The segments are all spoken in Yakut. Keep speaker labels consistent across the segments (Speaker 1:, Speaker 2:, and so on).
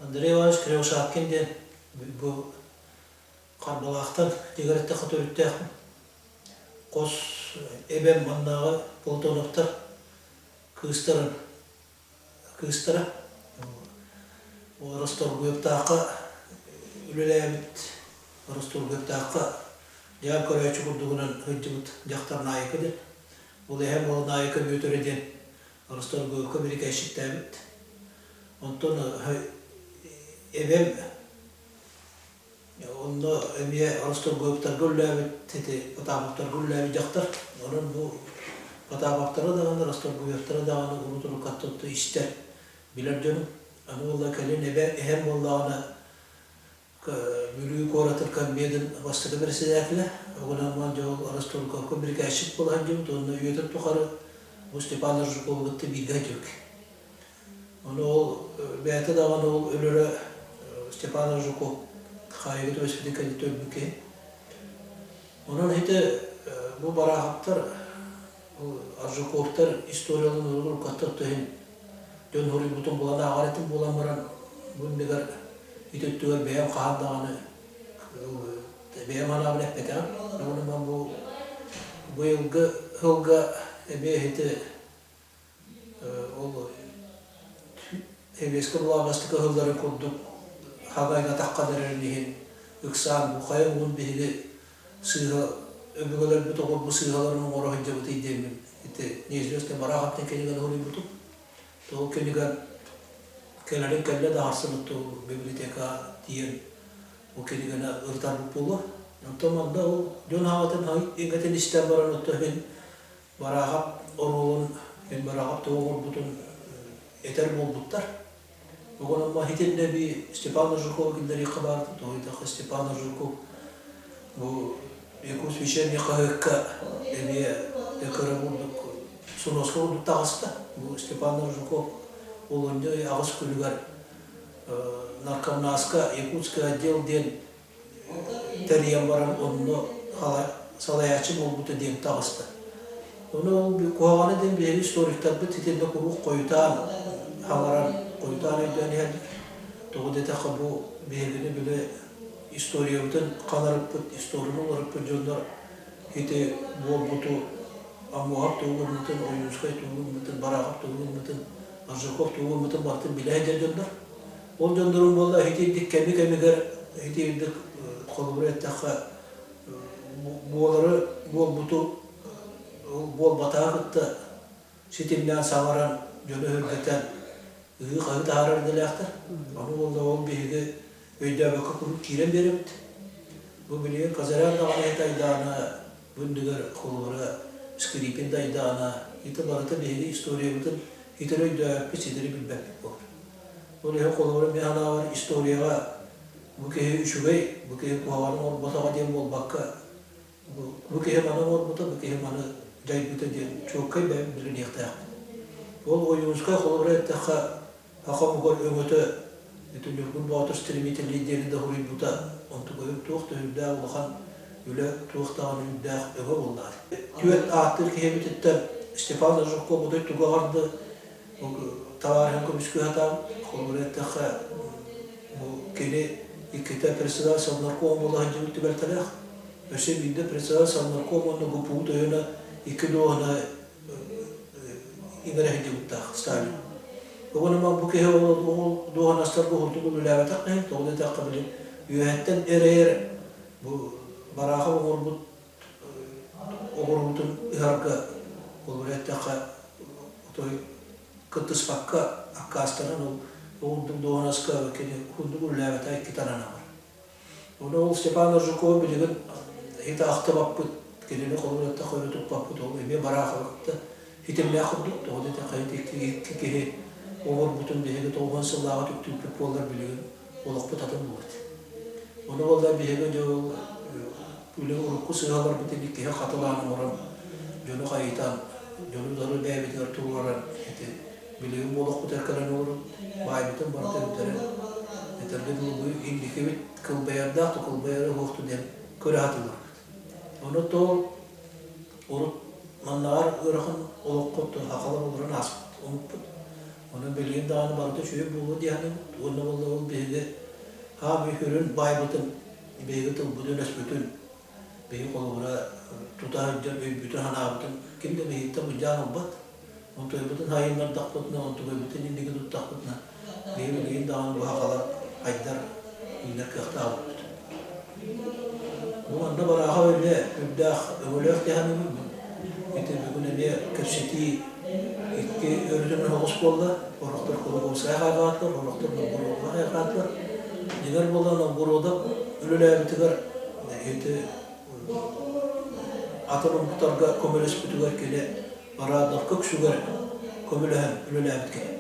Speaker 1: Андрей Иванович Кривошапкин диэн бу Харбалаахтан Тигэрэттэ төрүттээхпин. Хос эбэм маннааҕы Платоновтар кыыстарын кыыстара. Росторгуевтаахха үлэлээбит Росторгуевтаахха дьаам көрөөччү курдугунан сылдьыбыт дьахтар Наайка диэн. Ол эһэм ол Наайка Бүөтүрэ диэн Росторгуевка бирикээсчиктээбит. Онтон эбэм онно эмиэ Росторгуевтарга үлэлээбит ити Потаповтарга үлэлээбит дьахтар. Онон бу Потаповтары даҕаны, Росторгуевтары даҕаны урут-уруккаттан истэр, билэр дьонум. Аны буолла кэлин эбэ эһэм буоллаҕына Бүлүү куоратын комбедын бастакы председателэ, Огонамман дьол Росторговка бирикээсчик буола сылдьыбыт уонна үйэтин тухары бу Степан Рыжукову кытта бииргэ сылдьыбыт. Ону ол бэйэтэ даҕаны ол өлөрө Степан Рыжуков хаайыыга түбэспитин кэнниттэн өлбүт киһи. Онон ити бу Бараахаптар, Аржаковтар историяларын уруккаттан төһүн дьон хоруйбутун булан ааҕар этим буолан баран, бу иннигэр ити өттүгэр бэйэм хаһан даҕаны бэйэм анаабын эппэтэҕим. Онон бу быйылгы сылга эмиэ ити Ол Сэбиэскэй былаҕастык ыһылларын курдук хабайга таххан эрэрин иһин ыксаан бу хайа муҥун биһиги сыыһа өбүгэлэрбит оҕолорбут сыыһаларын оҥоро сылдьабытый диэммин ити неизвестный Бараховтан кинигэни суруйбутум. Ол кинигэ кэлэрин кэллэ да харсыбыт библиотека тиийэн ол кинигэни ырытарбыт буолуо. Онтон манна ол дьон аҕатын иҥэтин истэн баран оттон мин Бараахап оруолун, мин Бараахап тугу оҥорбутун этэр буолбуттар. Оҕономмо итиннэ эбии Степан Жуков киллэриэххэ баарыта, тоҕо Степан Жуков бу Якут вечерний хаһыакка эмиэ кыра курдук суноска курдук таҕыста. Бу Степан Жуков олунньу ый аҕыс күнүгэр наркомнаска Якутский отдел диэн тэрийэн баран онно салайааччы буолбута диэн таҕыста. Ону ол куһаҕана диэн биһиги историктарбыт итиннэ куруук хойутаан хаҥаран, хойутаан өйдөөн иһэллэр. Тоҕо диэтэххэ бу биһигини били историябытын ханарыппыт, историяны уларыппыт дьоннор ити буолбуту Аммуоһап тугу гыммытын, Ойуунскай тугу гыммытын, Барахов тугу гыммытын, Аржаков тугу гыммытын барытын билэ сылдьар дьоннор. Ол дьоннорум буолла итирдик кэми-кэмигэр итирдик холобур эттэххэ буолары буолбуту буолбатаҕы кытта ситимнээн саҥаран дьону өһүргэтэн ыһыы-хаһыы таһаарар идэлээхтэр. Ону буолла ол биһиги өйдөөбөккө куруук киирэн биэрэбит. Бу билигин Казарян даҕаны иһит айдаана, бу иннигэр холобура Скрипин да айдаана, ити барыта биһиги историябытын итини өйдөөбөппүт, ситэри билбэппит буолар. Ол иһин холобура мин санаабар историяҕа бу киһи үчүгэй, бу киһи куһаҕаны оҥорботоҕо диэн буолбакка, бу киһи маны оҥорбута, бу киһи маны дьайбыта диэн чуолкай бэйэм билиниэхтээхпин. Ол Ойуунускай холобура эттэххэ, саха омугар өҥөтө ити Ньургун Боотур стремительный диэни да суруйбута, онтукайым туох да үрдээх улахан үлэ, туох даҕаны үрдээх өҥө буоллаҕа. Түөрт ааттыыр киһибититтэн Степан Жирков отой тугу аҕарды табаарыһын көмүскүү сатаан, холобура эттэххэ, бу кини иккитэ председатель Совнарком буола сылдьыбыт түбэлтэлээх. Өссө биирдэ председатель Совнарком уонна ГПУ тойоно икки дуоһуна иҥэрэ сылдьыбыттаах Сталин. Уонна бу киһи ол дуоһунастарга уһунтук үлэлээбэтэх киһи, тоҕо диэтэххэ били үөһэттэн эрэйэр бу Барахов оҥорбут оҕуруутун ыһарга, холобура эттэххэ, отой кыттыспакка аккаастанан ол уһундук дуоһунаска кини уһундук үлэлээбэтэ иккитэ ананар. Ону ол Степан Аржакова билигин ит ахтыбаппыт, кинини холобур эттэххэ өрө туппаппыт, ол эмиэ Бараховы кытта хитимнээх курдук, тоҕо диэтэххэ ити икки киһи оҥорбутун биһиги 90 сыллааҕы түктүүрбүт буоллар билигин олохпут атын буолуо. Ону буоллар биһиги дьэ ол үлэ урукку сыыһаларбытын иккиһин хатылаан оҥорон, дьону хайытан, дьону дары бэйэбитигэр туруоран ити билигин бу олохпутугар кэлэн олорон баайбытын барыта бүтэрэн этэргэ дылы бу инникибит кылбайардаах да кылбайара суохту диэн көрө сатыылларбыт. Ону то урут маннаҕар ыарахан олоххо сахалар олорон ааспыт омукпут. Онон билигин даҕаны барыта үчүгэй буолуо дии саныыбыт. Уонна буолла ол биһиги хаамыы сүрүн баайбытын, биһиги тылбытын-өспүтүн, биһиги холобура тута сылдьар өйбүтүн-санаабытын ким да биһигиттэн былдьаан ылбат. Онтуйбутун сайыннардахпытына, онтугайбытын инники туттахпытына, биһиги билигин даҕаны бу сахалар хайдар, үүнэр кыахтаах эбиппит. Бу манна барааха эмиэ үрдээх өҥөлөөх дии саныыбын. Ити бүгүн эмиэ кэпсэтии икки өрүтүнэн оҕус буолла. Орохтор Кулаковскай хайҕаатылар, орохтор Новгородова хайҕаатылар. Дьиҥэр буолла Новгородов үлэлээбитигэр ити атын омуктарга көмөлөспүтүгэр кини Радновка үксүгэр көмөлөһөн үлэлээбит киһи.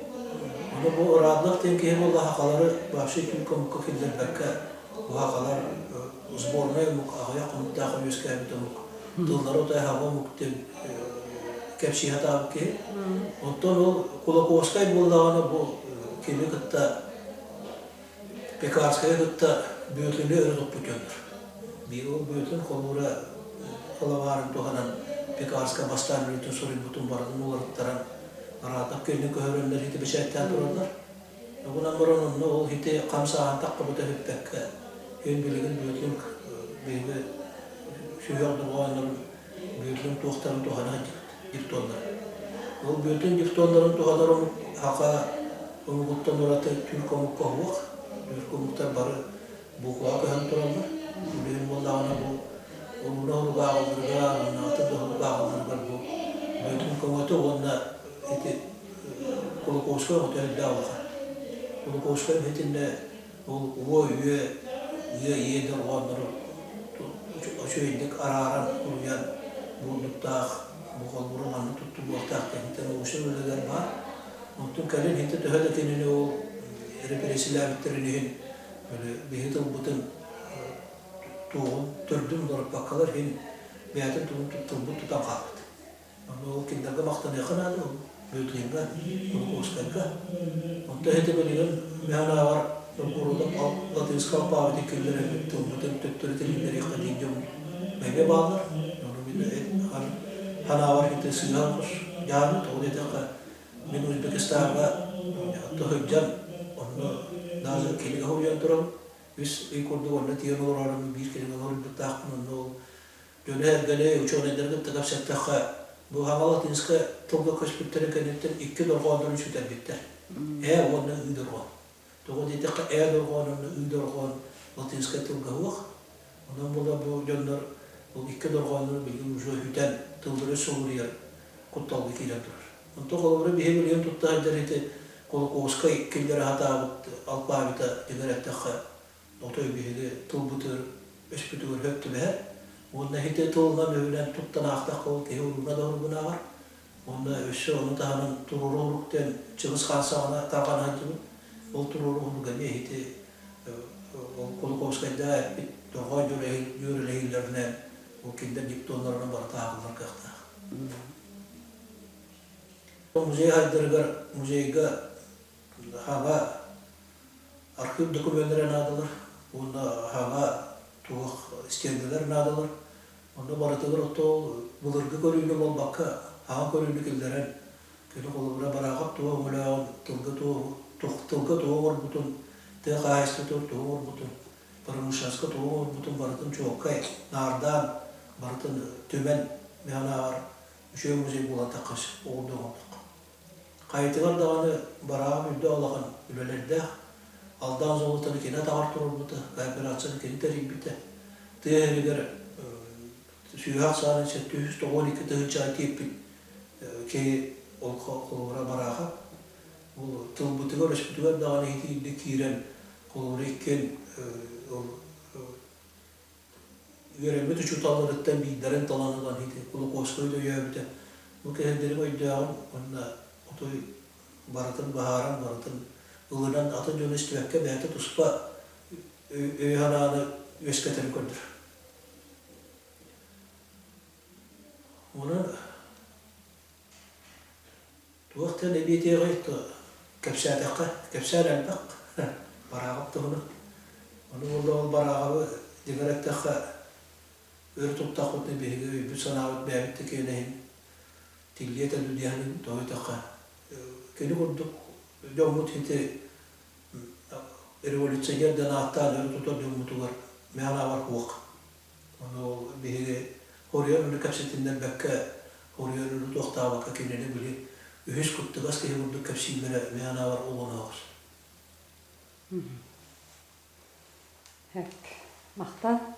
Speaker 1: Ону бу Раднов диэн киһи буолла сахалары вообще түүн омукка киллэрбэккэ бу сахалар сборнай омук, аҕыйах хонуктаах үөскээбит омук, тыллара утай хаба омук диэн кэпсии сатаабыт киһи. Оттон ол Кулаковскай буоллаҕына бу кими кытта Пекарскайы кытта Бүөтүнү өрө туппут дьоннор. Биир ол Бүөтүн холуура холобаарын туһанан Пекарскай бастаан үлэтин суруйбутун барытын уларыттаран араатап кэннин көһөрөннөр ити бэчээттээн тураллар. Гынан баран онно ол ити хамсааһын таххыбыта бүппэккэ, күн билигин Бүөтүн биһиги сүһүөх дорҕооннорун Бүөтүн туохтарын туһана сылдьыбыт дифтоннары. Ол Бүөтүн дифтоннарын туһанар омук саха омугуттан ураты түүрк омукка суох. Түүрк омуктар бары букваҕа көһөн тураллар. Билигин буоллаҕына бу урууна уругааҕыларыгар уонна атын да уругааҕыларыгар бу Бүөтүн көмөтө уонна ити Кулаковскай оҕото элбэх улахан. Кулаковскай иһитиннэ ол уо үө ыа иэ дорҕооннору үчүгэйдик арааран уруйан буурдуктаах бу холбуру маннык туттуллуохтаах диэн научнай үлэлэр баар. Онтон кэлин ити төһө да кинини ол репрессилээбиттэрин иһин биһи тылбытын туоҕун төрдүн уларыппаккалар иһин бэйэтин тылын тылбыт тутан хаалбыт. Онно ол кинилэргэ махтаныахха наада, ол Бүөтүҥҥэ, Кулаковскайга. Онтон ити билигин мин ааҕар Новгородов латинскай алпаабытын киллэрэммит тылбытын төттөрү тилиннэриэххэ диэн дьон эмиэ бааллар. Ону мин санаабар ити сыыһа оҕус дьаһаны, тоҕо диэтэххэ, мин Узбекистаҥҥа сылдьан онно даже кинигэ суруйан турабын. Үс ый курдук онно тиийэн олороору биир кинигэ суруйбуттаахпын, онно ол Дьону-сэргэни, учуонайдары кытта кэпсэттэххэ, бу хаҥа латинскай тылга көспүттэрин кэнниттэн икки дорҕооннорун сүтэрбиттэр. Ээ уонна ыы дорҕоон. Тоҕо диэтэххэ, ээ дорҕоон уонна ыы дорҕоон латинскай тылга суох. Онон була бу дьоннор ол икки дорҕооннору билигин уже үтэн тыллары солуруйар кутталга киирэн турар. Онтон холобура биһи билигин тутта сылдьар ити Кулаковскай киллэрэ сатаабыт алпаабита дьиҥэр эттэххэ Отой биһиги тылбытыгар өспүтүгэр сөп түбэһэр. Уонна ити тылынан өһүнэн туттан аахтахха ол киһи уругуна да уругунааҕар. Уонна өссө ону таһынан туруору урук диэн Чыгыс хаан саҕана тарҕана сылдьыбыт. Ол туруору урук эмиэ ити ол Кулаковскайдаа эппит дорҕоон дьүөрэлэһиилэринэн ол кинилэр диктоннарынан барыта ааҕыллар кыахтаах. Музей хайдарыгар музейга хаҥа архыып докумуоннара наадалар уонна хаҥа туох стендэлэр наадалар. Онно барытыгар оттоо былыргы көрүүнү буолбакка, хаҥа көрүүнү киллэрэн, кини холобура Бараахап туох өҥөлөөҕүн, тылга туох тылга тугу оҥорбутун, тыа хаһаайыстыбатыгар тугу оҥорбутун, промышленноска тугу оҥорбутун барытын чуолкай наардаан, барытын түмэн мээнэ ааҕар үчүгэй музей буолан таххас оҕурдук оҥордоххо. Хайатыгар даҕаны барааҕым үрдэ улахан үлэлэрдээх, Алдан золотаны кини атаҕар туруорбута, кооперацияны кини тэрийбитэ. Тыа иһигэр сүүһэ ахсаанын 792 тыһыынчаҕа тиэппит киһи ол холобура Бараахап. Ол тылбытыгар, өспүтүгэр даҕаны итиинник киирэн, холобура иккиэн ол Үөрэммит учууталларыттан биирдэрин талан ылан ити Кулаковскай да өйөөбүтэ. Бу киһи өйдөөҕүн уонна отой барытын быһааран, барытын ылынан атын дьону истибэккэ бэйэтэ туспа өйү-санааны үөскэтэрин көрдөрөр. Онон Туох диэн эбиэтиэҕэй кэпсээтэххэ, кэпсээн элбэх Барааҕап туһунан. Ону буолла ол Барааҕабы дьиҥэр эттэххэ өр туттахпытына биһиги өйбүт-санаабыт бэйэбит да киэнэ иһин тиллиэ этэ дуу диэхин тоҕо диэтэххэ кини курдук Дьоммут ити революционер диэн ааттаан өрө тутар дьоммутугар мээнэ суох. Ону ол биһиги хоруйан ону кэпсэтиннэрбэккэ, хоруйан ону туохтаабакка кинини били үһүс кыттыгас киһи курдук кэпсииллэрэ мээнэ олоноҕус.
Speaker 2: Махтал.